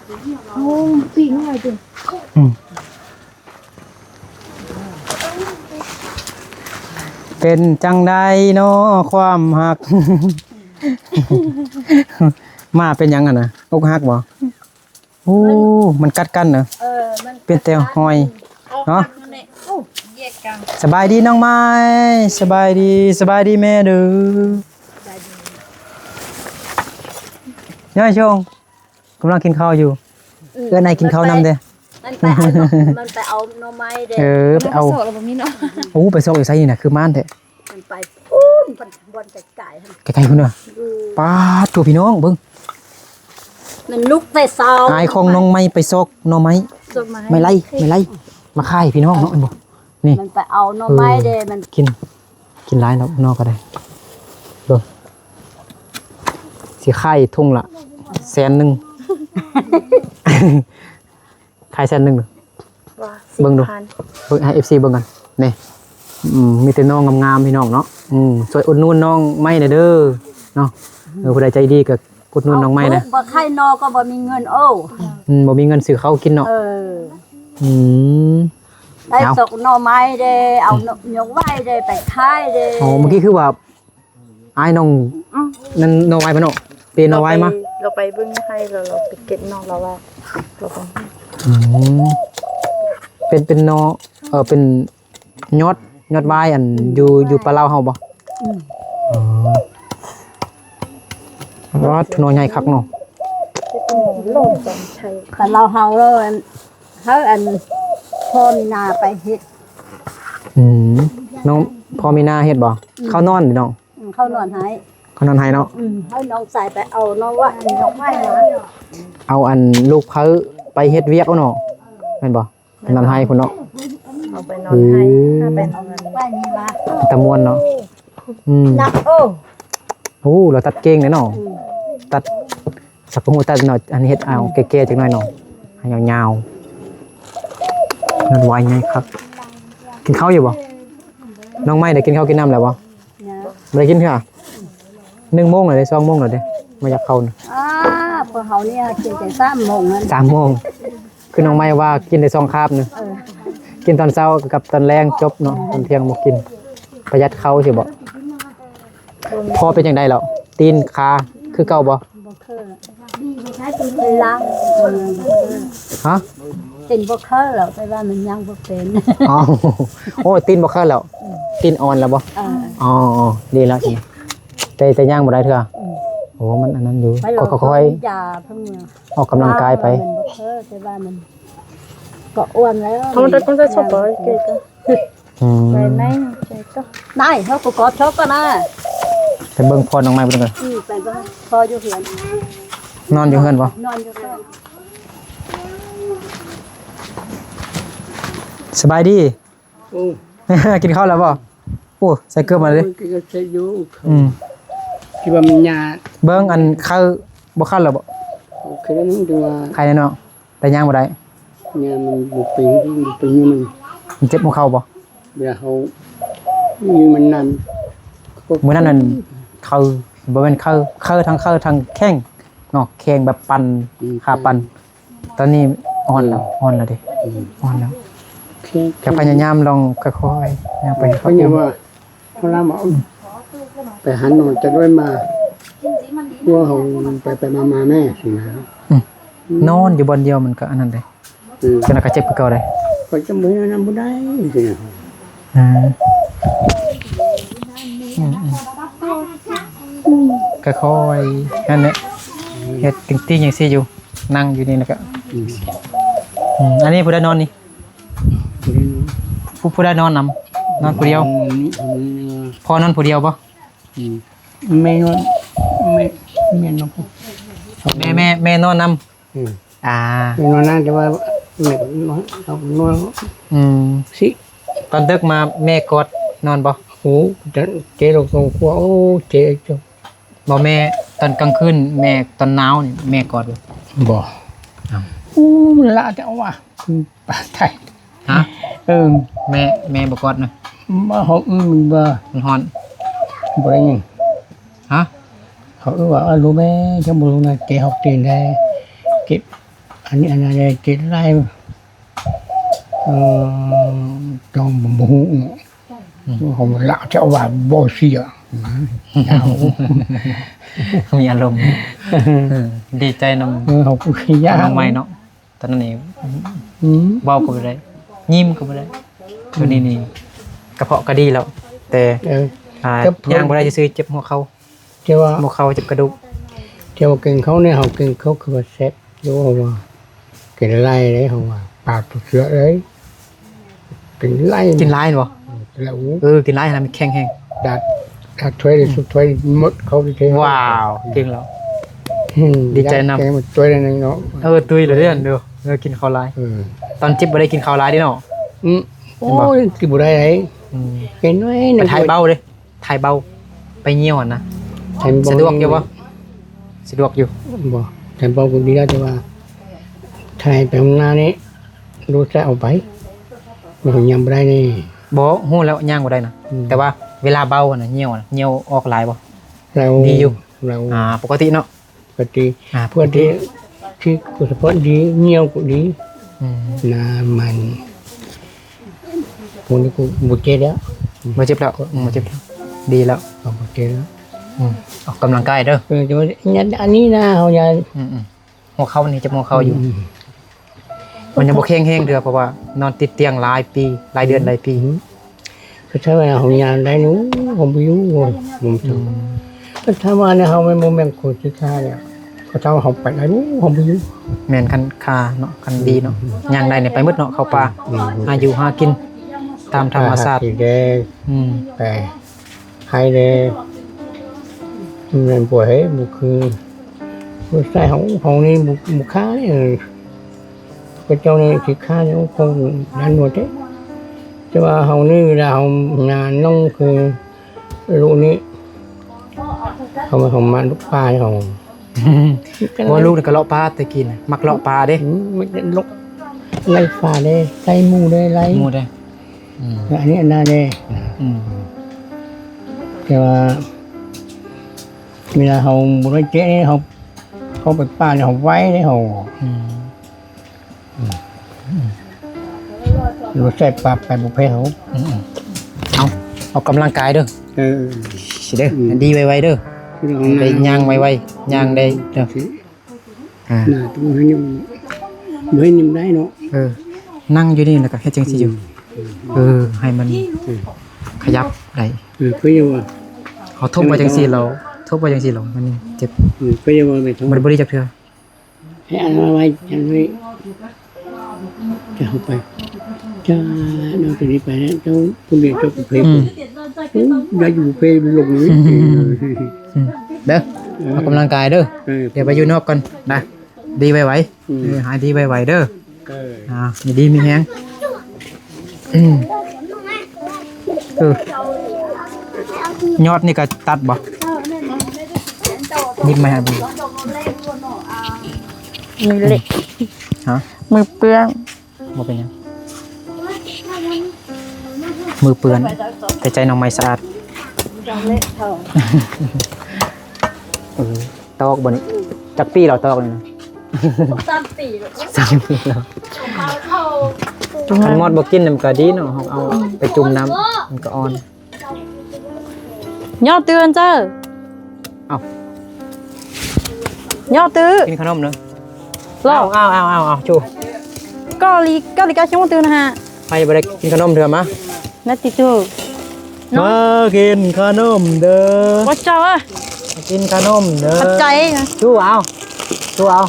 ໂອ້ ປີກງ່າຍເດ້. ອືມ ເປັນຈັ່ງໃດນໍຄວາມຮັກ? ມາເປັນຫຍັງຫັ້ນນະ? ອົກຫັກບໍ່? ໂອ້ ມັນກັດກັນເນາະ. ເອີ ມັນເປັນແຕ່ຮອຍເນາະ. ສະບາຍດີນ້ອງໄມ້. ສະບາຍດີ ສະບາຍດີແມ່ເດີ. ຍາຍຊົງກຳລັງກິນເຂົ້າຢູ່. ອືມ ເອີ້ນອ້າຍກິນເຂົ້ານຳເດ້. ມັນໄປເອົາ ມັນໄປເອົາໜໍ່ໄມ້ເດ້. ເອີ ໄປເອົາ. ໂອ້ ໄປຊອກຢູ່ໃສນີ້ນະ ຄືມານແທ້. ມັນໄປພຸ້ນ ບ່ອນໄກໆ ພຸ້ນນະ. ອືມ ປາດໂທ້ ພີ່ນ້ອງເບິ່ງ ມັນລຸກແຕ່ເຊົ້າ. ອ້າຍຂອງນ້ອງໄມ້ໄປຊອກໜໍ່ໄມ້. ໄມ້ໄລ່ ໄມ້ໄລ່ ມາຂາຍພີ່ນ້ອງເນາະ ແມ່ນບໍ່? ນີ້ ມັນໄປເອົາໜໍ່ໄມ້ເດ້. ເອີ ມັນກິນ ກິນຫຼາຍແລ້ວເນາະ ກໍໄດ້. ເບິ່ງ ຊິຂາຍຖົງລະແສນໜຶ່ງ ຂາຍແສນໜຶ່ງ. ວ່າ ເບິ່ງດູ ສິບພັນ ເບິ່ງໃຫ້ເອັຟຊີເບິ່ງກັນນີ້. ອືມ ມີແຕ່ນ້ອງງາມໆ ພີ່ນ້ອງເນາະ. ອືມ ຊ່ວຍອຸດໜູນນ້ອງໄມ້ແດ່ເດີເນາະ. ເອີ ຜູ້ໃດໃຈດີກໍອຸດໜູນນ້ອງໄມ້ນະ. ເອົາ ບໍ່ຂາຍໜໍ່ກໍບໍ່ມີເງິນ. ໂອ້ ອືມ ບໍ່ມີເງິນຊື້ເຂົ້າກິນເນາະ. ເອີ ອືມ ໄດ້ ເອົາ ຊອກໜໍ່ໄມ້ເດ້ ເອົາ ອືມ ໜໍ່ໄມ້ເດ້ ໄປຂາຍເດ້. ອໍ ເມື່ອກີ້ຄືວ່າ ອ້າຍນ້ອງ ອືມ ນັ້ນໜໍ່ໄມ້ມາເນາະ ເປໜໍ່ໄມ້ມາ. ເຮົາໄປ ເຮົາໄປເບິ່ງໄຮ່ແລ້ວ ເຮົາໄປເກັບໜໍ່ ເຮົາວ່າ ເຮົາໄປ. ອືມ ເປັນ ເປັນໜໍ່ ເອີ ເປັນຍອດ ຍອດໄມ້ອັນ ອືມ ຢູ່ ຢູ່ປ່າລາວເຮົາບໍ່? ອືມ ອໍ ວ່າໜໍ່ໃຫຍ່ຄັກເນາະ. ປ່າລາວເຮົາ ເຮົາອັນ ພໍ່ມີນາໄປເຮັດ. ອືມ ນ້ອງ ພໍ່ມີນາເຮັດບໍ່? ອືມ ເຂົານອນເນາະ. ອືມ ເຂົານອນໄຮ່ ເຂົານອນໄຮ່ເນາະ. ອືມ ໃຫ້ນ້ອງຊາຍໄປເອົານ້ອງວ່າ ນ້ອງໄມ້ມາ ເອົາອັນລູກເຂົາໄປເຮັດວຽກເນາະ ແມ່ນບໍ່? ໄປນອນໄຮ່ພຸ້ນເນາະ. ເອົາໄປນອນໄຮ່ ເອີ ໄປເອົາເງິນໄວ້ນີ້ມາ ຕາມ່ວນເນາະ. ອືມ ໜັກ. ໂອ້ ໂອ້ ລາວຕັດເກັ່ງເດ້ເນາະ. ອືມ ຕັດ ສັກກະຫູຕັດເນາະ ອັນເຮັດເອົາ ອືມ ແກ່ໆ ຈັກໜ້ອຍເນາະ ໃຫ້ຍາວໆ. ຍອດໄວໃຫຍ່ຄັກ. ກິນເຂົ້າຢູ່ບໍ່? ນ້ອງໄມ້ໄດ້ກິນເຂົ້າກິນນ້ຳແລ້ວບໍ່? ຍັງ ບໍ່ໄດ້ກິນເທື່ອ. ໜຶ່ງໂມງແລ້ວເດ້ ສອງໂມງແລ້ວເດ້ ມາຢາກເຂົ້ານະ. ອ້າ ພວກເຮົານີ້ກິນແຕ່ສາມໂມງນັ້ນ ສາມໂມງ. ຄືນ້ອງໄມ້ວ່າກິນໄດ້ສອງຄາບນະ. ເອີ ກິນຕອນເຊົ້າກັບຕອນແລງ ຈົບເນາະ. ຕອນທ່ຽງບໍ່ກິນ ປະຢັດເຂົ້າຊິບໍ່? ພໍ່ເປັນຈັ່ງໃດແລ້ວ? ຕີນຂາຄືເກົ່າບໍ່? ບໍ່ເຄີຍ ລ້າງ. ຮະ? ຕີນບໍ່ເຄີຍແລ້ວ ແຕ່ວ່າມັນຍ່າງບໍ່ເປັນ. ອໍ ໂອ້ ຕີນບໍ່ເຄີຍແລ້ວ. ອືມ ຕີນອ່ອນແລ້ວບໍ່? ເອີ ອໍ ດີແລ້ວ ດີ ແຕ່ ແຕ່ຍ່າງບໍ່ໄດ້ເທື່ອ. ອືມ ໂອ້ ມັນອັນນັ້ນຢູ່ ໄປ ກໍຄ່ອຍໆ ຢາເພິ່ນ ອອກກຳລັງກາຍໄປ. ມັນບໍ່ເຄີຍ ແຕ່ວ່າມັນກໍອ້ວນແລ້ວ. ອືມ ໄດ້ ເຮົາກໍກອດເຂົາກ່ອນນະ. ໄປເບິ່ງພໍ່ນ້ອງໄມ້ເບິ່ງກ່ອນ. ອືມ ໄປເບິ່ງພໍ່ຢູ່ເຮືອນ. ນອນຢູ່ເຮືອນບໍ່? ນອນຢູ່ເຮືອນ. ສະບາຍດີ. ໂອ້ ກິນເຂົ້າແລ້ວບໍ່? ໂອ້ ໃສ່ເກືອບມາເດ້. ໂອ້ຍ ກິນເຂົ້າໃສ່ຢູ່. ອືມ ຄິດວ່າມັນຍາກ. ເບິ່ງອັນໄຂ້ບໍ່ຄັນແລ້ວບໍ່? ໂອເຄແລ້ວ ນີ້ຖືວ່າໄຂ້ແນ່ເນາະ. ແຕ່ຍ່າງບໍ່ໄດ້. ຍ່າງມັນບໍ່ເປັນ ບໍ່ເປັນຢູ່. ມັນເຈັບຫົວເຂົ່າບໍ່? ເວລາເຮົາຢູ່ມັນນັ້ນ ມື້ນັ້ນນັ້ນ ເຂົາ ບໍ່ແມ່ນເຂົາ ເຂົາທັງ ເຂົາທັງແຂງເນາະ ແຂງແບບປັ່ນ ອືມ ຂາປັ່ນ. ຕອນນີ້ອ່ອນແລ້ວ ເອີ ອ່ອນແລ້ວເດ້. ອືມ ອ່ອນແລ້ວ. ໂອເຄ ຈະພະຍາຍາມລອງຄ່ອຍໆຍ່າງໄປ. ເຂົາເຈົ້າວ່າ ເຂົາລາມວ່າ ໄປຫາໜໍ່ຈະດ້ວຍມາ ພວກເຮົາໄປໆມາໆແມ່ຊີ້ນະ. ອືມ ນອນຢູ່ບ່ອນດຽວມັນກໍອັນນັ້ນເດ້. ອືມ ຈັ່ງໃດກໍເຈັບຄືເກົ່າເດ້. ຂ້ອຍຈະບໍ່ເຮັດອັນນັ້ນບໍ່ໄດ້ຊີ້ນະ. ອືມ ອືມ ອືມ ຄ່ອຍໆ ນັ້ນແຫຼະ ເຮັດຕິ່ງໆຈັ່ງຊີ້ຢູ່ ນັ່ງຢູ່ນີ້ແລ້ວກໍ. ອືມ ອືມ ອັນນີ້ຜູ້ໃດນອນນີ້? ຜູ້ ຜູ້ໃດນອນນຳ? ນອນຜູ້ດຽວ. ອືມ ພໍ່ນອນຜູ້ດຽວບໍ່? ອືມ ແມ່ນອນ ແມ່ ແມ່ນອນ ແມ່ ແມ່ ແມ່ນອນນຳ. ອືມ ອ່າ ນອນນານ ແຕ່ວ່າແມ່ກໍນອນ ເຮົາກໍນອນ. ອືມ ຊິ ຕອນດຶກມາແມ່ກອດນອນບໍ່? ໂອ້ ເຈ ເຈລົງສອງຄົວ ໂອ້ ເຈ ເຈ. ບໍ່ແມ່ ຕອນກາງຄືນແມ່ ຕອນໜາວນີ້ແມ່ກອດບໍ່? ບໍ່. ອ້າວ ໂອ້ ມັນລະແຕ່ວ່າ ປານໃດ. ຮະ? ເອີ ແມ່ ແມ່ບໍ່ກອດນະ? ມາເຮົາອຶ້ງວ່າ ມັນຮ້ອນ ບໍ່ໄດ້ຍິນ. ຮະ? ເຂົາເອີ້ນວ່າ ເອີ ລູກແມ່ ເຈົ້າບໍ່ຮູ້ນະ ເກເຮົາຕີນແທ້ ເກັບ ອັນນັ້ນແຫຼະ ເຈັດໄລ່ ເອີ ເຈົ້າບໍ່ຮູ້ເນາະ ອືມ ເຮົາລະຈະວ່າບໍ່ເສຍ ມີອາລົມ ເອີ ດີໃຈນຳ ເອີ ເຮົາກໍຄືຍາກ ນ້ອງໃໝ່ເນາະ. ຕອນນັ້ນນີ້ ອືມ ເວົ້າກໍບໍ່ໄດ້ ຍິ້ມກໍບໍ່ໄດ້ ອືມ ຕອນນີ້ນີ້ ກະເພາະກໍດີແລ້ວ ແຕ່ ເອີ ອ່າ ແຕ່ ຍ່າງບໍ່ໄດ້ຊື່ໆ ເຈັບຫົວເຂົ່າ ແຕ່ວ່າ ຫົວເຂົ່າເຈັບກະດູກ ແຕ່ວ່າກິນເຂົ້ານີ້ ເຮົາກິນເຂົ້າຄືວ່າແຊບຢູ່ ເພາະວ່າກິນຫຼາຍເດ້ ເຮົາວ່າປາກຕົວເສືອເອີຍ ກິນຫຼາຍ ກິນຫຼາຍແມ່ນບໍ່? ແລ້ວ ເອີ ກິນຫຼາຍຫັ້ນນະ ມັນແຂງແຮງ ດາດ ດາດຖ້ວຍ ອືມ ສຸດຖ້ວຍໝົດເຂົ້າເດ້. ວ້າວ ເກັ່ງແລ້ວ ອືມ ດີໃຈນຳ ຢາກແກງມາຖ້ວຍໜຶ່ງເນາະ. ເອີ ຕຸ້ຍແລ້ວເດ້ ເດີ ເອີ ກິນເຂົ້າຫຼາຍ ເອີ ຕອນເຈັບບໍ່ໄດ້ກິນເຂົ້າຫຼາຍເດ້ເນາະ. ອືມ ໂອ້ຍ ກິນບໍ່ໄດ້ເດ້ ອືມ ກິນໜ້ອຍໜຶ່ງ ໄປຖ່າຍເບົາເດ້ ຖ່າຍເບົາ ໄປຍ່ຽວຫັ້ນນະ ສະດວກຢູ່ບໍ່? ສະດວກຢູ່ ບໍ່ ຖ່າຍເບົາກໍດີແລ້ວ ແຕ່ວ່າຖ່າຍໄປນຳໜ້ານີ້ ລູກຊາຍເອົາໄປ ມັນຍັງບໍ່ໄດ້ນີ້. ບໍ່ ຮູ້ແລ້ວຍ່າງບໍ່ໄດ້ນະ ອືມ ແຕ່ວ່າເວລາເບົາຫັ້ນນະ ຍ່ຽວຫັ້ນນະ ຍ່ຽວອອກຫຼາຍບໍ່? ແລ້ວ ດີຢູ່ ແລ້ວ ອ່າ ປົກກະຕິເນາະ ປົກກະຕິ ອ່າ ປົກກະຕິ ທີ່ ທີ່ສຸຂະພາບດີ ຍ່ຽວກໍດີ ອືມ ນ້ຳມັນ ພວກນີ້ກໍບໍ່ເຈັບແລ້ວ ບໍ່ເຈັບແລ້ວ ອືມ ບໍ່ເຈັບແລ້ວ ດີແລ້ວ ກໍບໍ່ເຈັບແລ້ວ ອືມ ອອກກຳລັງກາຍເດີ ເອີ ແຕ່ວ່າອັນນີ້ນະ ເຮົາຍັງ ອືມໆ ຫົວເຂົ່ານີ້ ເຈັບຫົວເຂົ່າຢູ່ ອືມ ມັນຍັງບໍ່ແຂງແຮງເທື່ອ ເພາະວ່ານອນຕິດຕຽງຫຼາຍປີ ຫຼາຍເດືອນ ອືມ ຫຼາຍປີ ອືມ ກໍຖ້າວ່າເຮົາຍ່າງໄດ້ນີ້ ເຮົາບໍ່ຢູ່ ອືມ ກໍຖ້າວ່າເຮົາແມ່ນບໍ່ແມ່ນຄົນຂີ້ຄ້ານແລ້ວ ກໍຖ້າວ່າເຮົາໄປໄດ້ ເຮົາບໍ່ຢູ່ ແມ່ນ ຄັນຂາເນາະ ຄັນດີເນາະ ອືມ ຍ່າງໄດ້ນີ້ໄປໝົດເນາະ ເຂົ້າປ່າ ອືມ ຫາຢູ່ຫາກິນຕາມທຳມະຊາດ ໄປຫາກິນແດ່ ອືມ ໄປ ໃຫ້ແດ່ ແມ່ນບໍ່ເຮັດ ບໍ່ຄື ບໍ່ໃຊ້ເຮົາ ເຮົານີ້ບໍ່ ບໍ່ຄ້າເດ້ ເຂົາເຈົ້ານີ້ຊິຄ້າຢູ່ຄົງດ້ານໜວດເດ້ ແຕ່ວ່າເຮົານີ້ ເວລາເຮົານານອງຄືລູກນີ້ ເຮົາ ເຮົາມາລຸກປ່າເຮົາ ບໍ່ ລູກນີ້ກໍເລາະປ່າແຕ່ກີ້ນະ ມັກເລາະປ່າເດ້ ອືມ ມັກເລາະໄລ່ປາເດ້ ໄລ່ໝູເດ້ ໄລ່ໝູເດ້ ອືມ ອັນນີ້ອັນນັ້ນເດ້ ອືມ ແຕ່ວ່າເວລາເຮົາບໍ່ໄດ້ເຈະເດ້ ເຮົາ ເຮົາໄປປ່ານີ້ເຮົາໄວເດ້ເຮົາ ອືມ ອືມ ອືມ ບໍ່ໃສ່ປາບໄປບໍ່ແພ້ເຮົາ ອືມ ເອົາ ອອກກຳລັງກາຍເດີ ເອີ ຊິເດີ ອືມ ດີໄວໆເດີ ໄດ້ຍ່າງໄວໆ ຍ່າງໄດ້ເດີ ອືມ ອ່າ ໜ້າຕ້ອງໃຫ້ຍັງ ບໍ່ໃຫ້ຍັງໄດ້ເນາະ ເອີ ນັ່ງຢູ່ນີ້ແລ້ວກໍເຮັດຈັ່ງຊີ້ຢູ່ ອືມ ເອີ ໃຫ້ມັນ ອືມ ຂະຫຍັບໄດ້ ເອີ ຄືຢູ່ວ່າ ເຮົາທົບໄວ້ຈັ່ງຊີ້ແລ້ວ ທົບໄວ້ຈັ່ງຊີ້ແລ້ວ ມັນເຈັບ ອືມ ຄືຢູ່ວ່າແມ່ນ ມັນບໍ່ດີຈັກເທື່ອ ໃຫ້ອັນໄວ້ ອັນໄວ້ ຈະເອົາໄປ ຈະເອົາໄປນີ້ໄປແລ້ວ ເຈົ້າຜູ້ດຽວເຈົ້າກໍເພ ອືມ ໂອ້ຍ ຢ່າຢູ່ເພລົງນີ້ ອືມ ອືມ ເດີ ເອີ ອອກກຳລັງກາຍເດີ ເອີ ດຽວໄປຢູ່ນອກກ່ອນນະ ດີໄວໆ ອືມ ເອີ ຫາຍດີໄວໆເດີ ເອີ ອ່າ ຢູ່ດີມີແຮງ ອືມ ເອີ ຍອດນີ້ກໍຕັດບໍ່? ຍິບມາໃຫ້ເບິ່ງ ມືເລັກ ຮະ? ມືເປື້ອນ ບໍ່ເປັນຫຍັງ ມືເປື້ອນ ແຕ່ໃຈນ້ອງໃໝ່ສະອາດ ເອີ ຕອກບໍ່ນີ້? ຈັກປີແລ້ວຕອກນີ້ນະ? ສາມປີແລ້ວ ສາມປີແລ້ວ ຄັນມອດບໍ່ກິນນຳກໍດີເນາະ ເຮົາເອົາໄປຈຸ່ມນ້ຳ ມັນກໍອ່ອນ. ຍໍຕື່ນເຈົ້າ ເອົ້າ ຍໍຕື້ ກິນຂະໜົມເດີ ລອກ ເອົ້າໆໆໆ ຈູ ກໍລີ ກໍລີກະຊົງຕື່ນຫາ ໃຜບໍ່ໄດ້ກິນຂະໜົມເທື່ອມາ ນະຕິຕູ ມາກິນຂະໜົມເດີ ບໍ່ເຈົ້າເອີຍ ມາກິນຂະໜົມເດີ ຂອບໃຈ ຈູເອົາ ຈູເອົາ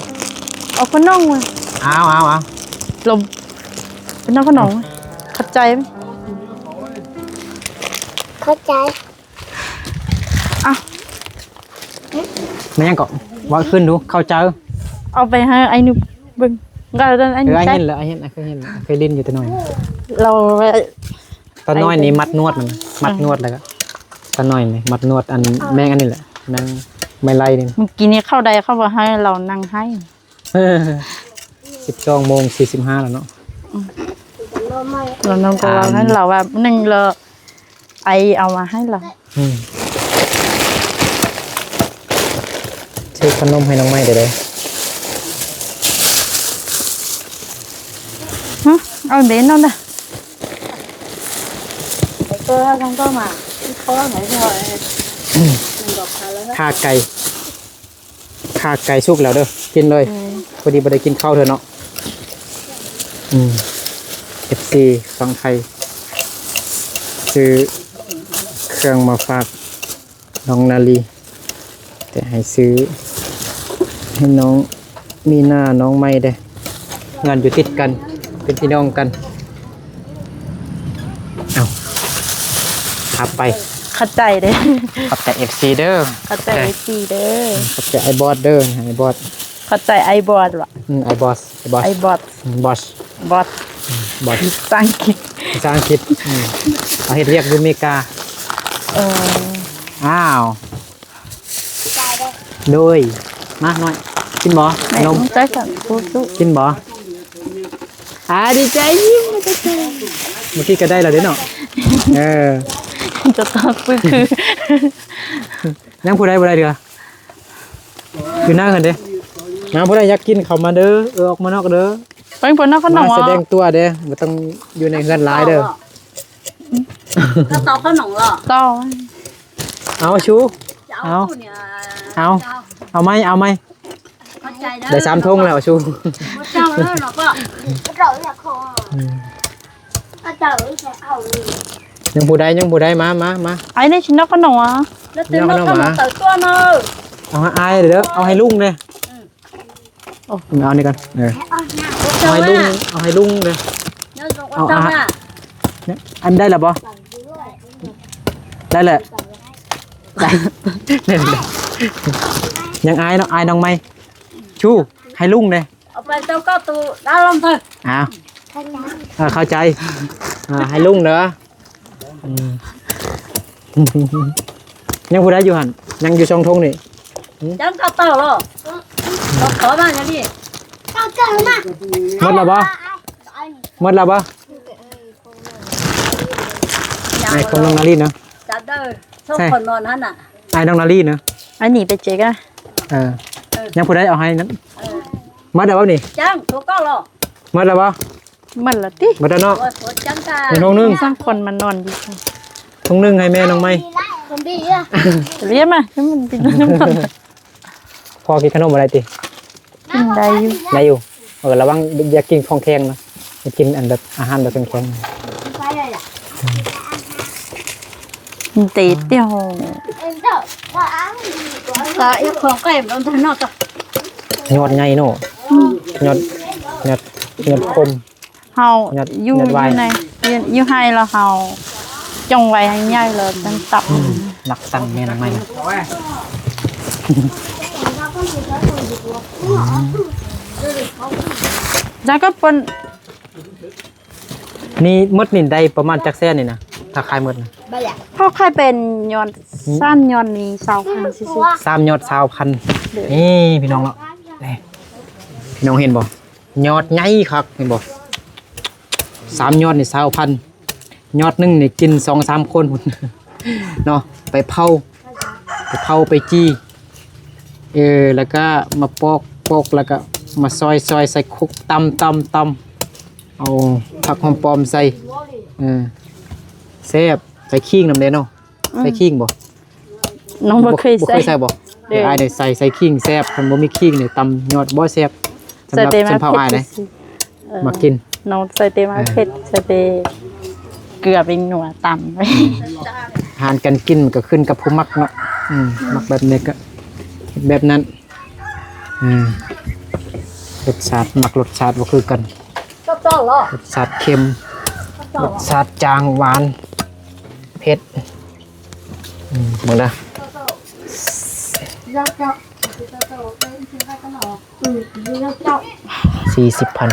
ເອົາຂະໜົມ ເອົາໆໆ ລົມ ເປັນນ້ຳຂະໜົມ ຂອບໃຈ ຂອບໃຈ. ອ່ະ ແມ່ນຫຍັງເກາະ? ເວົ້າຄືນດູ ເຂົ້າໃຈ. ເອົາໄປໃຫ້ອ້າຍນຸເບິ່ງ ກໍຕອນອ້າຍນຸ ເອີ ອ້າຍເຫັນແລ້ວ ອ້າຍເຫັນ ອ້າຍເຄີຍເຫັນ ເຄີຍຫຼິ້ນຢູ່ແຕ່ນ້ອຍ. ລາວ ຕອນນ້ອຍນີ້ມັດນວດມັນ ມັດນວດແລ້ວກໍ ຕອນນ້ອຍນີ້ມັດນວດ ອັນ ແມງອັນນີ້ແຫຼະ ແມງໄມ້ໄລ່ນີ້. ມື້ກີ້ນີ້ເຂົ້າໃດເຂົາບໍ່ໃຫ້ລາວນັ່ງໃຫ້. ສິບສອງໂມງສີ່ສິບຫ້າແລ້ວເນາະ. ອືມ ລາວນຳກັບເຮົາ ລາວວ່າໜຶ່ງລາວໄອເອົາມາໃຫ້ລາວ. ອືມ ຊື້ຂະໜົມໃຫ້ນ້ອງໃໝ່ເດີ. ເອົາເດນອນນະ ໄປເກີນເຮົາຕ້ອງມາ ຂໍໃຫ້ເຮົາ ອືມ ມັນດອກຄາແລ້ວນະ ຂ້າໄກ່ ຂ້າໄກ່ສຸກແລ້ວເດີ ກິນເລີຍ ອືມ ພໍດີບໍ່ໄດ້ກິນເຂົ້າເທື່ອເນາະ ອືມ ເອັຟຊີຝັ່ງໄທ ຊື້ເຄື່ອງມາຝາກ ນ້ອງນາລີ ແຕ່ໃຫ້ຊື້ໃຫ້ນ້ອງມີນາ ນ້ອງໃໝ່ເດ້ ເຮືອນຢູ່ຕິດກັນ ເປັນພີ່ນ້ອງກັນ ເອົ້າ ຂັບໄປ ຂອບໃຈເດີ ຂອບໃຈເອັຟຊີເດີ ຂອບໃຈເອັຟຊີເດີ ຂອບໃຈອ້າຍບອດເດີ ອ້າຍບອດ ຂອບໃຈອ້າຍບອດຫວາ ອືມ ອ້າຍບອດ ໄອ້ບອດ ໄອ້ບອດ ອືມ ບອດ ບອດ ອືມ ບອດ ພາສາອັງກິດ ພາສາອັງກິດ ອືມ ເຮົາເຮັດວຽກຢູ່ເມກາ ເອີ ອ້າວ ໂດຍ ມາໜ້ອຍ ກິນບໍ່ ແມ່ ຂະໜົມ ໃຈສັ່ນ ສູ້ໆ ກິນບໍ່ ອາ ດີໃຈ ຍິ້ມ ເມື່ອກີ້ກໍໄດ້ແລ້ວເດ້ເນາະ ເອີ ຈະຕອບປຶກຄື ຍັງຜູ້ໃດບໍ່ໄດ້ເທື່ອ ຢູ່ໜ້າເຮືອນເດ້ ມາ ຜູ້ໃດຢາກກິນເຂົ້າມາເດີ ເອີ ອອກມານອກເດີ ໄປເບິ່ງນອກຂະໜົມ ມາສະແດງຕົວເດ້ ບໍ່ຕ້ອງຢູ່ໃນເຮືອນຫຼາຍເດີ ເອົາຕໍ່ຂະໜົມເນາະ ຕໍ່ ເອົາຊູ ເອົາ ເອົາ ເອົາໃໝ່ ເອົາໃໝ່ ຂອບໃຈເດີ ໄດ້ສາມຖົງແລ້ວຊູ ບໍ່ເຈົ້າເດີເນາະ ອືມ ຍັງຜູ້ໃດ ຍັງຜູ້ໃດ ມາ ມາ ມາ ໄອ້ນີ້ຊິນອກຂະໜົມ ແລ້ວຕື່ນນອກຂະໜົມ ເຕີຕົວເນາະ ເອົາໃຫ້ອ້າຍເດີ ເອົາໃຫ້ລຸງເດ້ ອືມ ໂອ້ ເອົານີ້ກ່ອນ ເອີ ເອົາໃຫ້ລຸງ ເອົາໃຫ້ລຸງເດີ ເອົາ ອັນໄດ້ແລ້ວບໍ່ ໄດ້ແລ້ວ ໄດ້ ຍັງອ້າຍເນາະ ອ້າຍນ້ອງໃໝ່ ຊູ ໃຫ້ລຸງເດ້ ເອົາໄປເຈົ້າກໍຕູ້ດາລອມເທີ ອ້າວ ເອີ ເຂົ້າໃຈ ເອີ ໃຫ້ລຸງເດີ ອືມ ຍັງຜູ້ໃດຢູ່ຫັ້ນ ຍັງຢູ່ສອງຖົງນີ້ ຈັ່ງກໍເຕົາເນາະ ກໍຂໍມາຢ່າງນີ້ ໝົດແລ້ວບໍ່ ໝົດແລ້ວບໍ່ ໃຫ້ຂອງນ້ອງນາລີເນາະ ຈັບເດີ ສອງຄົນນອນຫັ້ນນະ ໃຫ້ນ້ອງນາລີເນາະ ອັນນີ້ໄປເຈກະ ເອີ ຍັງຜູ້ໃດເອົາໃຫ້ນັ້ນ ເອີ ໝົດແລ້ວບໍ່ນີ້ ຈັ່ງໂຕກໍເນາະ ໝົດແລ້ວບໍ່ ໝົດແລ້ວຕິ ໝົດແລ້ວເນາະ ໂອ້ຍ ຄົນຈັງກະ ໃຫ້ຖົງໜຶ່ງ ສອງຄົນມານອນຢູ່ ຖົງໜຶ່ງໃຫ້ແມ່ນ້ອງໃໝ່ ຄົນດີອະ ລຽນມາ ໃຫ້ມັນກິນນຳກັນ ພໍກິນຂະໜົມບໍ່ໄດ້ຕິ ກິນໄດ້ຢູ່ ໄດ້ຢູ່ ເອີ ລະວັງຢ່າກິນຂອງແຂງນະ ກິນອັນແບບອາຫານແບບແຂງໆ ມັນຕິດດຽວ ຍອດໃຫຍ່ເນາະ ອືມ ຍອດ ຍອດ ຍອດຄົມ ເຮົາ ຍອດ ຢູ່ ຍອດຫວາຍ ຢູ່ໃນ ຢູ່ ຢູ່ໄຮ່ລະເຮົາຈົ່ງໄວ້ໃຫ້ໃຫຍ່ລະຈັ່ງຕັບ ອືມ ລັກຕັງແມ່ນໃໝ່ ແລ້ວກໍເພິ່ນ ນີ້ໝົດນີ້ໄດ້ປະມານຈັກແສນນີ້ນະ ຖ້າຂາຍໝົດນະ? ເຮົາຂາຍເປັນຍອດ ອືມ ສາມຍອດນີ້ຊາວພັນຊື່ໆ ສາມຍອດຊາວພັນ ໂດຍ ນີ້ພີ່ນ້ອງເນາະ ນີ້ ພີ່ນ້ອງເຫັນບໍ່? ຍອດໃຫຍ່ຄັກ ເຫັນບໍ່? ສາມຍອດນີ້ຊາວພັນ ຍອດໜຶ່ງນີ້ກິນສອງສາມຄົນພຸ້ນເນາະ ໄປເຜົາ ໄປເຜົາໄປຈີ່ ເອີ ແລ້ວກະມາປອກ ປອກ ແລ້ວກະມາຊອຍ ຊອຍໃສ່ຄົກ ຕຳ ຕຳ ຕຳ ເອົາຜັກຫອມປ້ອມໃສ່ ເອີ ແຊບ ໃສ່ຂີງນຳເດ້ເນາະ ອືມ ໃສ່ຂີງບໍ່? ນ້ອງບໍ່ເຄີຍ ບໍ່ເຄີຍໃສ່ ໃສ່ບໍ່? ໂດຍ ອ້າຍໄດ້ໃສ່ ໃສ່ຂີງແຊບ ຄັນບໍ່ມີຂີງນີ້ຕຳຍອດບໍ່ແຊບ ສຳລັບຊົນເຜົ່າອ້າຍເດ້ ເອີ ມັກກິນ ນ້ອງໃສ່ແຕ່ໝາກເຜັດ ເອີ ໃສ່ແຕ່ເກືອ ແປ້ງນົວ ຕຳ ອືມ ອາຫານການກິນມັນກໍຂຶ້ນກັບຜູ້ມັກເນາະ ອືມ ມັກແບບໃດກໍແບບນັ້ນ ອືມ ລົດຊາດ ມັກລົດຊາດບໍ່ຄືກັນ ລົດຊາດເຄັມ ລົດຊາດຈາງ ຫວານ ເຜັດ ອືມ ເບິ່ງເດີ ສີ່ສິບພັນ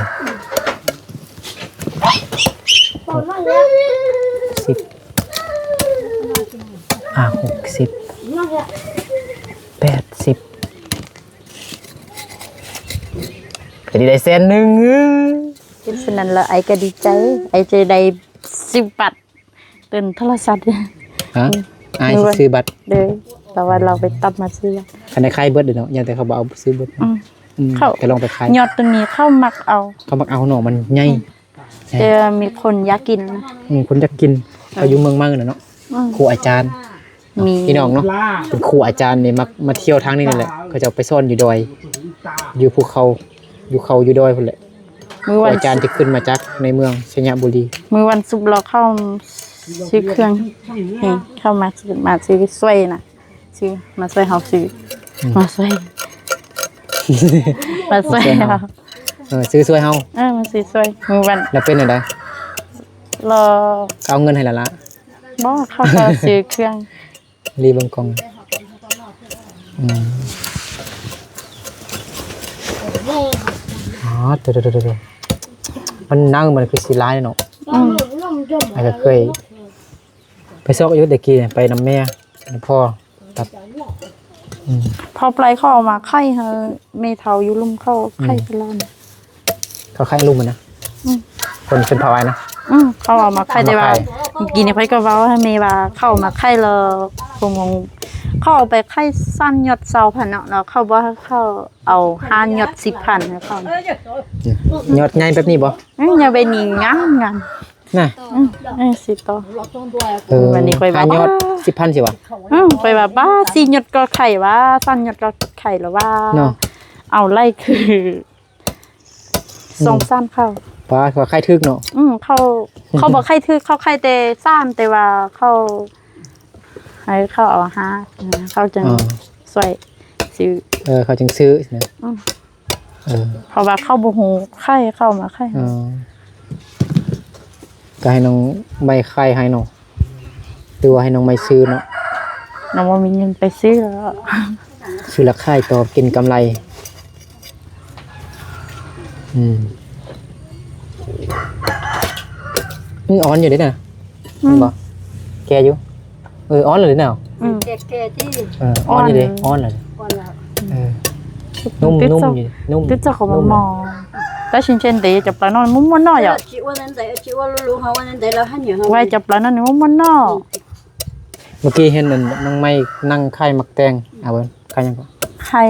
ຫົກສິບ ອ່າ ຫົກສິບ ແປດສິບ ກໍໄດ້ແສນໜຶ່ງ ເປັນສະນັ້ນລະ ອ້າຍກໍດີໃຈ ອ້າຍຈະໄດ້ຊື້ບັດ ເຕີມໂທລະສັບ ຮະ? ອືມ ອ້າຍຊິຊື້ບັດ ໂດຍ ລາວວ່າລາວໄປຕັດມາຊື້ ຄັນໄດ້ຂາຍເບິດເດເນາະ ຢ້ານແຕ່ເຂົາບໍ່ເອົາຊື້ເບິດ ອືມ ອືມ ເຂົາກໍລອງໄປຂາຍ ຍອດໂຕນີ້ເຂົາມັກເອົາ ເຂົາມັກເອົາເນາະ ມັນໃຫຍ່ ອືມ ແຕ່ວ່າມີຄົນຢາກກິນ ອືມ ຄົນຢາກກິນ ເອີ ເຂົາຢູ່ເມືອງໄມ້ນະເນາະ ອືມ ຄູອາຈານ ມີ ພີ່ນ້ອງເນາະ ເປັນຄູອາຈານນີ້ ມັກມາທ່ຽວທາງນີ້ນີ້ແຫຼະ ເຂົາເຈົ້າໄປສອນຢູ່ດອຍ ຢູ່ພູເຂົາ ຢູ່ເຂົາຢູ່ດອຍພຸ້ນແຫຼະ ມື້ວັນ ຄູອາຈານຈະຂຶ້ນມາຈາກໃນເມືອງໄຊຍະບູລີ ມື້ວັນສຸກລາວເຂົ້າຊື້ເຄື່ອງ ນີ້ ເຂົ້າມາ ມາຊື້ຊ່ວຍນະ ຊື້ ມາຊ່ວຍເຮົາຊື້ ອືມ ມາຊ່ວຍ ມາຊ່ວຍເຮົາ ເອີ ຊື້ຊ່ວຍເຮົາ ເອີ ມາຊື້ຊ່ວຍ ມື້ວັນ ແລ້ວເປັນຈັ່ງໃດ? ລາວເອົາເງິນໃຫ້ລະລະ? ບໍ່ ເຂົາກໍຊື້ເຄື່ອງ ລີເບິ່ງກ່ອງ ອືມ ອໍ ໂຕໆໆໆ ມັນໜັງມັນຄືຊິຫຼາຍເນາະ ອືມ ອ້າຍກໍເຄີຍໄປຊອກຢູ່ແຕ່ກີ້ ໄປນຳແມ່ ພໍ່ ຕັດ ອືມ ພໍໄປເຂົາເອົາມາຂາຍໃຫ້ແມ່ເຖົ້າຢູ່ລຸ່ມ ເຂົາຂາຍ ອືມ ຕະຫຼອດ ເຂົາຂາຍລຸ່ມນະ ອືມ ຄົນຊົນເຜົ່າອ້າຍນະ ອືມ ເຂົາເອົາມາຂາຍ ເອົາມາຂາຍ ແຕ່ວ່າກີ້ນີ້ຂ້ອຍກໍເວົ້າໃຫ້ແມ່ວ່າ ເຂົາເອົາມາຂາຍແລ້ວ ຄົນຂອງ ເຂົາເອົາໄປຂາຍສາມຍອດຊາວພັນເນາະ ແລ້ວເຂົາບອກໃຫ້ເຂົາເອົາຫ້າຍອດສິບພັນໃຫ້ເຂົາ ຍອດໃຫຍ່ແບບນີ້ບໍ່? ອືມ ຍອດແບບນີ້ງາມໆ ນະ ອືມ ເອີ ຊິຕໍ່ ເອີ ວັນນີ້ຂ້ອຍວ່າ ຫ້າຍອດສິບພັນຊິວ່າ ອືມ ຂ້ອຍວ່າ ປ້າ ສີ່ຍອດກໍຂາຍວ່າ ສາມຍອດກໍຂາຍແລ້ວວ່າ ເນາະ ເອົາໄລ່ຄື ອືມ ສອງສາມເຂົາ ປ້າ ວ່າຂາຍຖືກເນາະ ອືມ ເຂົາ ເຂົາບໍ່ຂາຍຖືກ ເຂົາຂາຍແຕ່ສາມ ແຕ່ວ່າເຂົາ ໃຫ້ເຂົາເອົາຫ້າ ເຂົາຈຶ່ງ ອໍ ຊ່ວຍຊື້ ເອີ ເຂົາຈຶ່ງຊື້ນະ ອືມ ເອີ ເພາະວ່າເຂົາບໍ່ຮູ້ຂາຍ ເຂົາມາຂາຍ ອໍ ກໍໃຫ້ນ້ອງໄມ້ຂາຍໃຫ້ເນາະ ຫຼືວ່າໃຫ້ນ້ອງໄມ້ຊື້ເນາະ ນ້ອງບໍ່ມີເງິນໄປຊື້ແລ້ວ ຊື້ແລ້ວຂາຍຕໍ່ກິນກຳໄລ ອືມ ອືມ ອ່ອນຢູ່ເດ້ນະ ອືມ ເຫັນບໍ່? ແກ່ຢູ່ ເອີ ອ່ອນແລ້ວເດ້ນະ ອືມ ແກ່ໆຕິ ເອີ ອ່ອນຢູ່ເດ້ ອ່ອນ ອ່ອນແລ້ວ ອ່ອນແລ້ວ ເອີ ນຸ້ມ ນຸ້ມຢູ່ ນຸ້ມ ຕິດເຈົ້າຂອງໝໍ ແຕ່ຊິນເຊັ່ນເດ ຈັບປານ້ອຍ ມັນມ່ວນນ້ອຍອະ ຊິອ້ວນອັນໃດ ຊິອ້ວນລຸງເຮົາອັນໃດ ລາວຫັ້ນຫຍັງ ໄວ້ຈັບປານ້ອຍ ມັນມ່ວນນ້ອຍ ເມື່ອກີ້ເຫັນອັນນ້ອງໄມ້ນັ່ງຂາຍໝາກແຕງ ອືມ ເອົາເບິ່ງ ຂາຍຫຍັງກໍ ຂາຍ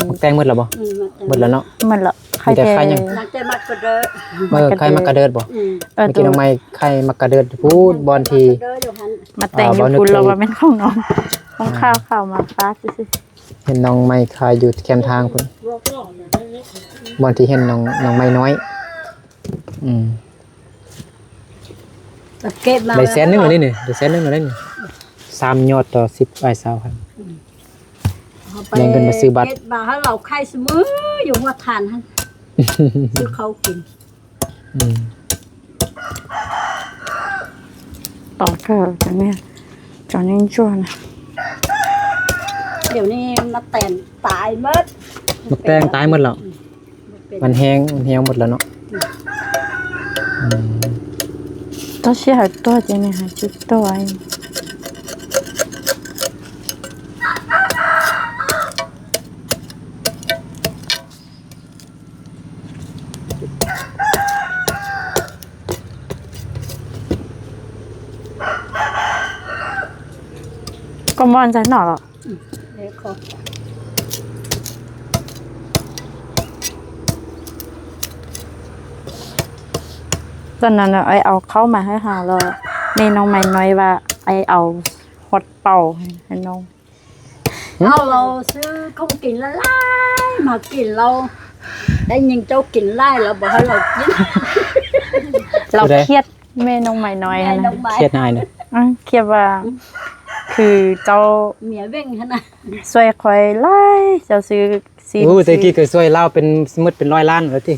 ໝາກແຕງໝົດແລ້ວບໍ່? ອືມ ໝາກແຕງ ໝົດແລ້ວເນາະ ໝົດແລ້ວ ຂາຍແຕ່ ມີແຕ່ຂາຍຫຍັງ? ຂາຍແຕ່ໝາກກະເດີດ ເອີ ຂາຍໝາກກະເດີດບໍ່? ອືມ ເອີ ເມື່ອກີ້ນ້ອງໄມ້ຂາຍໝາກກະເດີດຢູ່ພຸ້ນ ບ່ອນທີ່ ໝາກແຕງຢູ່ພຸ້ນ ເອີ ລາວວ່າແມ່ນຂອງນ້ອງ ຂອງຂ້າວ ອ່າ ຂ້າວມາຝາກຊື່ໆ ເຫັນນ້ອງໄມ້ຂາຍຢູ່ແຄມທາງພຸ້ນ ບ່ອນທີ່ເຫັນນ້ອງ ນ້ອງໄມ້ນ້ອຍ ອືມ ເກັບມາ ໄດ້ແສນໜຶ່ງແລ້ວນີ້ ໄດ້ແສນໜຶ່ງແລ້ວນີ້ ສາມຍອດຕໍ່ສິບ ອ້າຍຊາວພັນ ອືມ ແບ່ງເງິນມາຊື້ບັດ ເກັບມາໃຫ້ລາວຂາຍຊຸມື້ຢູ່ຫົວທານຫັ້ນ ຊື້ເຂົ້າກິນ ອືມ ຕອນເກີດອັນນີ້ ຈອນຍັງຈວນ ດຽວນີ້ມາແຕນຕາຍໝົດ ມາແຕນຕາຍໝົດແລ້ວ ອືມ ມັນແຫ້ງ ມັນແຫ້ງໝົດແລ້ວເນາະ ອືມ ອືມ ຕ້ອງຊິໃຫ້ຕົວະຈັ່ງນີ້ ໃຫ້ຈຸດຕົວະ ກໍມ່ວນໃຈເນາະ ອືມ ເດ້ຂໍ ຕອນນັ້ນອ້າຍເອົາເຂົ້າມາໃຫ້ເຮົາ ແລ້ວແມ່ນ້ອງໄມ້ນ້ອຍວ່າ ອ້າຍເອົາຮອດເປົ່າໃຫ້ ໃຫ້ນ້ອງ ເອົາ ລາວຊື້ຂອງກິນຫຼາຍໆມາກິນ ລາວໄດ້ຍິນເຈົ້າກິນຫຼາຍ ລາວບໍ່ໃຫ້ລາວກິນ ລາວຄຽດ ແມ່ນ້ອງໄມ້ນ້ອຍຫັ້ນນະ ແມ່ນ້ອງໄມ້ ຄຽດນາຍນະ ອືມ ຄຽດວ່າ ອືມ ຄືເຈົ້າ ເມຍເວັງຫັ້ນນະ ຊ່ວຍຂ້ອຍຫຼາຍ ເຈົ້າຊື້ຊີ້ນ ໂອ້ ແຕ່ກີ້ກໍຊ່ວຍລາວເປັນໝົດເປັນຮ້ອຍລ້ານແລ້ວຕິ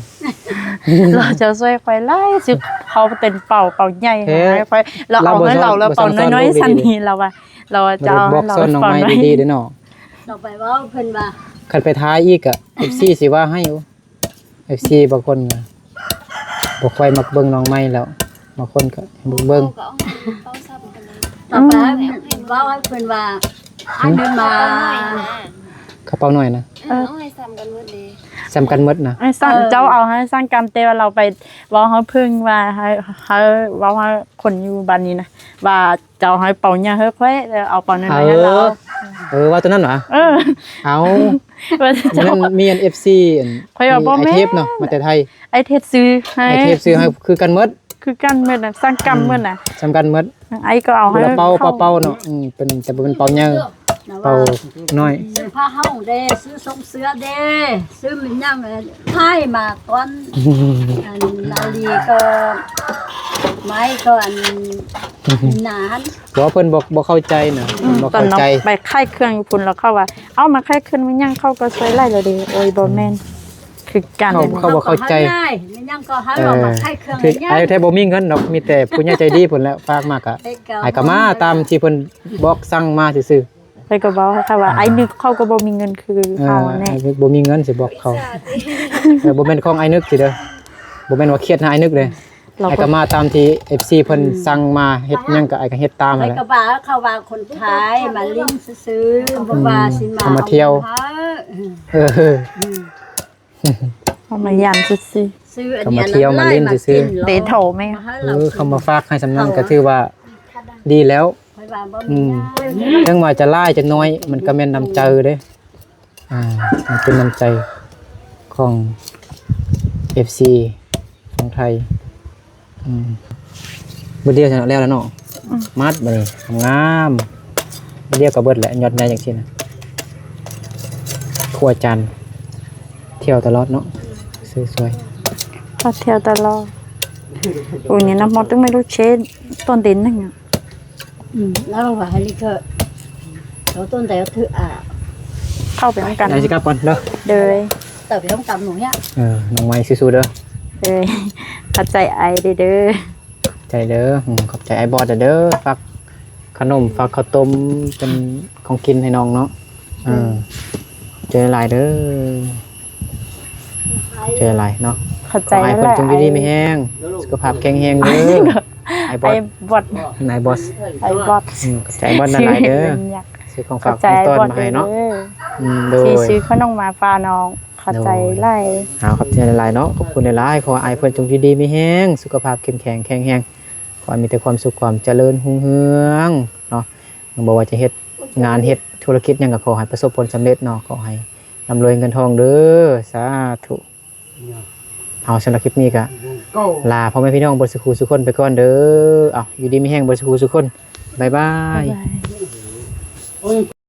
ລາວເຈົ້າຊ່ວຍຂ້ອຍຫຼາຍ ຊື້ເຂົ້າເຕັມເປົາ ເປົາໃຫຍ່ໃຫ້ຂ້ອຍ ລາວເອົາໃຫ້ລາວ ລາວເປົານ້ອຍໆຊັ້ນນີ້ ລາວວ່າ ລາວວ່າຈະເອົາໃຫ້ລາວ ບອກສອນນ້ອງໄມ້ດີໆເດີເນາະ ລາວໄປເວົ້າເພິ່ນວ່າ ຄັນໄປຖ່າຍອີກກະ ເອັຟຊີ ຊິວ່າໃຫ້ຢູ່ ເອັຟຊີ ບາງຄົນກໍບໍ່ຄ່ອຍມັກເບິ່ງນ້ອງໃໝ່ແລ້ວ ບາງຄົນກໍບໍ່ເບິ່ງ ເອົາເຂົ້າຊ້ຳກັນເລີຍ ຕໍ່ໄປເວົ້າໃຫ້ເພິ່ນວ່າ ຫຶ? ອັນນີ້ມາ ກະເປົາໜ້ອຍນະ ເອີ ເອົາໃຫ້ຊ້ຳກັນໝົດເດ້ ຊ້ຳກັນໝົດນະ ໃຫ້ຊ້ຳ ເອີ ເຈົ້າເອົາໃຫ້ຊ້ຳກັນ ແຕ່ວ່າລາວໄປເວົ້າໃຫ້ເພິ່ນວ່າ ໃຫ້ ໃຫ້ເວົ້າໃຫ້ຄົນຢູ່ບ້ານນີ້ນະ ວ່າ ເຈົ້າໃຫ້ເປົາຫຍັງໃຫ້ຂ້ອຍ ເອົາເປົານ້ອຍໆໃຫ້ລາວ ເອີ ເອີ ວ່າຕົວນັ້ນຫວາ? ເອີ ເອົາ ວ່າເຈົ້າ ມື້ນັ້ນມີອັນ ເອັຟຊີ ອັນ ຂ້ອຍວ່າບໍ່ແມ່ນ ອ້າຍເທບເນາະ ມາແຕ່ໄທ ອ້າຍເທບຊື້ໃຫ້ ອ້າຍເທບຊື້ໃຫ້ຄືກັນໝົດ ຄືກັນໝົດນະ ສັ່ງກຳໝົດນະ ສ່ຳກັນໝົດ ອ້າຍກໍເອົາໃຫ້ ຄົນລະເປົາ ເປົາເນາະ ອືມ ເປັນ ແຕ່ບໍ່ແມ່ນເປົາໃຫຍ່ ເປົານ້ອຍ ຊື້ຜ້າເຮົາເດ້ ຊື້ຊົງເສື້ອເດ້ ຊື້ແມ່ນຫຍັງ ເອີ ທ້າຍມາກ່ອນ ອັນລາວລີກໍ ໄມ້ກໍອັນ ນານ ບໍ່ ເພິ່ນບໍ່ ບໍ່ເຂົ້າໃຈນະ ອືມ ເພິ່ນບໍ່ເຂົ້າໃຈ ຕອນນ້ອງໄປຂາຍເຄື່ອງຢູ່ພຸ້ນ ແລ້ວເຂົາວ່າ ເອົາ ມາຂາຍເຄື່ອງແມ່ນຫຍັງ ເຂົາກໍຊ່ວຍຫຼາຍແລ້ວເດ້ ໂອ້ຍ ບໍ່ແມ່ນ ອືມ ຄືກັນ ເຂົາ ເຂົາບໍ່ເຂົ້າໃຈ ແມ່ນຫຍັງກໍໃຫ້ເຮົາມາຂາຍເຄື່ອງ ຄືອ້າຍແທ້ບໍ່ມີເງິນດອກ ມີແຕ່ຜູ້ໃຫຍ່ໃຈດີພຸ້ນແຫຼະ ຝາກມາກະ ອ້າຍກໍມາຕາມທີ່ເພິ່ນບອກສັ່ງມາຊື່ໆ ຂ້ອຍກໍເວົ້າໃຫ້ເຂົາວ່າ ອ້າຍນຶກເຂົາກໍບໍ່ມີເງິນຄືເຮົາແນ່ ເອີ ອ້າຍນຶກບໍ່ມີເງິນຊິບອກເຂົາ ເອີ ບໍ່ແມ່ນຂອງອ້າຍນຶກຊິເດີ ບໍ່ແມ່ນວ່າຄຽດຫາອ້າຍນຶກເດ້ ອ້າຍກໍມາຕາມທີ່ເອັຟຊີເພິ່ນ ອືມ ສັ່ງມາ ເຮັດຫຍັງກໍອ້າຍກໍເຮັດຕາມຫັ້ນແຫຼະ ຂ້ອຍກໍວ່າເຂົາວ່າຄົນໄທມາຫຼິ້ນຊື່ໆ ອືມ ບໍ່ວ່າຊິມາ ເຂົາມາທ່ຽວ ເອົາເຮົາ ເອີ ອືມ ເຂົາມາຢາມຊື່ໆ ຊື້ອັນນີ້ ເຂົາມາທ່ຽວມາຫຼິ້ນຊື່ໆ ເຕະໂຖແມ່ ເອີ ເຂົາມາຝາກໃຫ້ສ່ຳນັ້ນກໍຖືວ່າດີແລ້ວ ຂ້ອຍວ່າບໍ່ມີ ອືມ ຫຍັງ ເຖິງວ່າຈະຫຼາຍຈະໜ້ອຍ ມັນກໍແມ່ນນ້ຳໃຈເດ້ ອ່າ ມັນເປັນນ້ຳໃຈຂອງເອັຟຊີຝັ່ງໄທ ອືມ ມື້ດຽວຊັ້ນແລ້ວແລ້ວເນາະ ອືມ ມັດບັດນີ້ງາມໆ ມື້ດຽວກໍເບິດແຫຼະ ຍອດໃຫຍ່ຈັ່ງຊີ້ນະ ຄົວຈານ ທ່ຽວຕະຫຼອດເນາະ ຊື້ຊ່ວຍ ພາທ່ຽວຕະຫຼອດ ໂອ້ຍ ນີ້ນະ ໝົດຕັ້ງແມ່ລູກເຊນ ຕົ້ນເຕັນໜຶ່ງອະ ອືມ ແລ້ວວ່າໃຫ້ລິເທີ ເອົາຕົ້ນໃດເອົາຖື ອ່າ ເຂົ້າໄປນຳກັນ ໄດ້ຊິກັບກ່ອນເດີ ໂດຍ ເຕີບໄປຫ້ອງຕຳໜູເນຍ ເອີ ນ້ອງໄມ້ສູ້ໆເດີ ໂດຍ ຂອບໃຈອ້າຍເດີ ຂອບໃຈເດີ ອືມ ຂອບໃຈອ້າຍບອດເດີ ຝາກຂະໜົມ ຝາກເຂົ້າຕົ້ມ ເປັນຂອງກິນໃຫ້ນ້ອງເນາະ ເອີ ຂອບໃຈຫຼາຍເດີ ຂອບໃຈຫຼາຍເນາະ ຂອບໃຈ ຂໍໃຫ້ເພິ່ນຈົ່ງຢູ່ດີມີແຮງ ສຸຂະພາບແຂງແຮງເດີ ອ້າຍບອດ ອ້າຍບອດ ນາຍບອສ ອ້າຍບອດ ອືມ ຂອບໃຈບອດຫຼາຍໆເດີ ຊື້ຂອງຝາກຂອງຕ້ອນມາໃຫ້ເນາະ ອືມ ໂດຍ ທີ່ຊື້ຂະໜົມມາຝາກນ້ອງ ຂອບໃຈຫຼາຍ ເອົາ ຂອບໃຈຫຼາຍໆເນາະ ຂອບຄຸນຫຼາຍໆ ຂໍໃຫ້ອ້າຍເພິ່ນຈົ່ງຢູ່ດີມີແຮງ ສຸຂະພາບເຂັ້ມແຂງແຂງແຮງ ຂໍໃຫ້ມີແຕ່ຄວາມສຸກຄວາມຈະເລີນຮຸ່ງເຮືອງເນາະ ບໍ່ວ່າຈະເຮັດງານເຮັດທຸລະກິດຫຍັງກໍຂໍໃຫ້ປະສົບຜົນສຳເລັດເນາະ ຂໍໃຫ້ລ່ຳລວຍເງິນທອງເດີ ສາທຸ ເອົາ ສຳລັບຄລິບນີ້ກໍລາພໍ່ແມ່ພີ່ນ້ອງເບິດສູ່ຄູ່ສູ່ຄົນໄປກ່ອນເດີ ເອົາ ຢູ່ດີມີແຮງເບິດສູ່ຄູ່ສູ່ຄົນ ບາຍບາຍ ບາຍບາຍ.